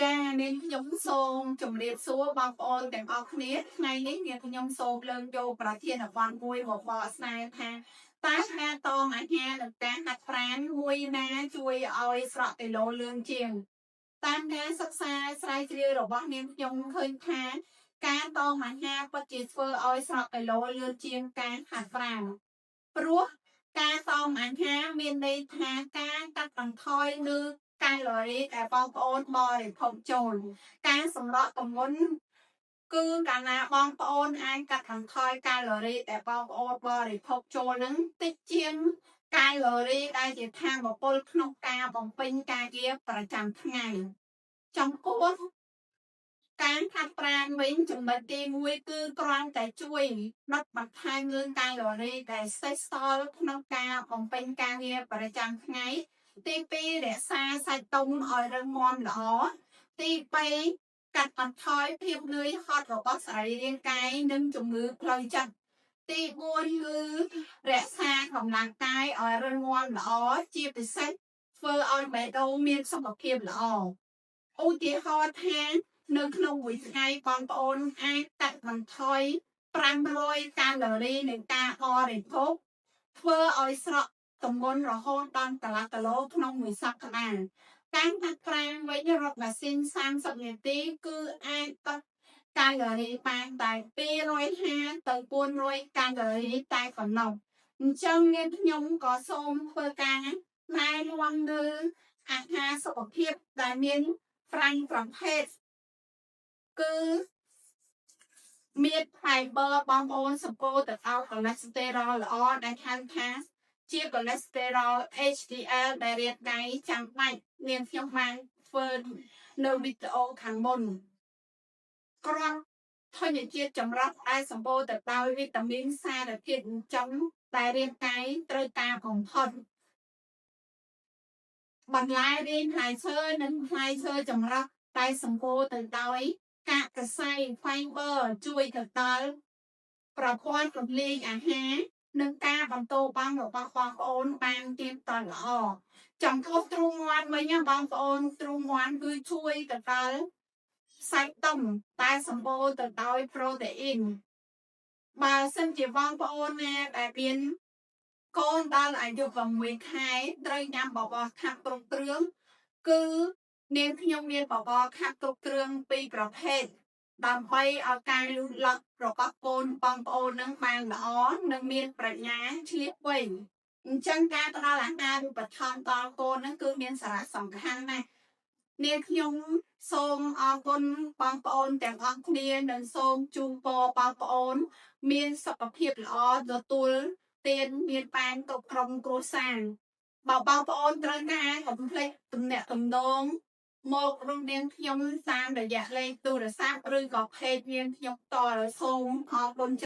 ចានាងខ្ញុំសូមជម្រាបសួរបងប្អូនទាំងអស់គ្នាថ្ងៃនេះនាងខ្ញុំសូមលើកយកប្រធានបទមួយមកបកស្រាយថាតើការតមអាហារនិងការហាត់ប្រាណមួយណាជួយឲ្យស្រកគីឡូលឿនជាងតាមការសិក្សាស្រាវជ្រាវរបស់នាងខ្ញុំឃើញថាការតមអាហារពិតជាធ្វើឲ្យស្រកគីឡូលឿនជាងការហាត់ប្រាណព្រោះការតមអាហារមានន័យថាការកាត់បន្ថយនូវកាឡូរីដែលបងប្អូនបរិភោគចូលការសម្រកទម្ងន់គឺកាលណាបងប្អូនអាចកាត់បន្ថយកាឡូរីដែលបងប្អូនបរិភោគចូលនឹងតិចជាងកាឡូរីដែលជាធម៌ពលក្នុងការបំពេញការងារប្រចាំថ្ងៃចំពោះការហាត់ប្រាណវិញចំណុចទី1គឺគ្រាន់តែជួយដុតបន្ថែមលើកាឡូរីដែលសេសសល់ក្នុងការបំពេញការងារប្រចាំថ្ងៃទី2រក្សាសាច់ដុំឲ្យរឹងមាំល្អទី3កាត់បន្ថយភាពនឿយហត់របស់សរីរាង្គកាយនិងជំងឺផ្លូវចិត្តទី4គឺរក្សាកម្លាំងកាយឲ្យរឹងមាំល្អជាពិសេសធ្វើឲ្យបេះដូងមានសុខភាពល្អឧទាហរណ៍ថានៅក្នុងមួយថ្ងៃបងប្អូនអាចកាត់បន្ថយ500កាឡូរីនៃការបរិភោគធ្វើឲ្យស្រកទម្ងន់រហូតដល់កន្លះគីឡូក្នុងមួយសប្តាហ៍ការហាត់ប្រាណវិញរត់ម៉ាស៊ីន30នាទីគឺអាចដុតកាឡូរីបានតែ250ទៅ400កាឡូរីតែប៉ុណ្ណោះអញ្ចឹងនាងខ្ញុំក៏សូមធ្វើការណែនាំនៅអាហារសុខភាពដែលមាន5ប្រភេទគឺមាន fiber បងប្អូនសម្បូរទៅដោយកូលេស្តេរ៉ុលល្អដែលហៅថាជាកូលេស្តេរ៉ុល HDL ដែលរាងកាយចាំបាច់នាងខ្ញុំបានធ្វើនៅវីដេអូខាងមុនគ្រាប់ធញ្ញជាតិចម្រុះដែលសម្បូរទៅដោយវីតាមីនសារធាតុចិញ្ចឹមដែលរាងកាយត្រូវការបំផុតបន្លែរីងផ្លែឈើនិងផ្លែឈើចម្រុះតែសម្បូរទៅដោយកាកសរសៃ fiber ជួយទៅដល់ប្រព័ន្ធរំលាយអាហារនិងការបន្ទោបង់របស់បងប្អូនបានទៀងទាត់ល្អចំពោះទ្រូងមាន់វិញណាបងប្អូនទ្រូងមាន់គឺជួយទៅដល់សាច់ដុំតែសម្បូរទៅដោយប្រូតេអ៊ីនបើសិនជាបងប្អូនណាដែលមានកូនដល់អាយុ6ខែត្រូវញ៉ាំបបរខាប់គ្រប់គ្រឿងគឺនាងខ្ញុំមានបបរខាប់គ្រប់គ្រឿងពីរប្រភេទដើម្បីឲ្យការលូតលាស់របស់កូនបងប្អូននឹងបានល្អនិងមានប្រាជ្ញាឆ្លៀសវៃអញ្ចឹងការផ្ដល់អាហារូបត្ថម្ភដល់កូននឹងគឺមានសារៈសំខាន់ណាស់នាងខ្ញុំសូមអរគុណបងប្អូនទាំងអស់គ្នានិងសូមជូនពរបងប្អូនមានសុខភាពល្អទទួលទានមានបានគ្រប់ក្រុមគ្រួសារបើបងប្អូនត្រូវការកុំភ្លេចទំនាក់ទំនងមករុំនាងខ្ញុំតាមរយៈលេខទូរស័ព្ទឬក៏ page នាងខ្ញុំតឲ្យសូមអរគុណ។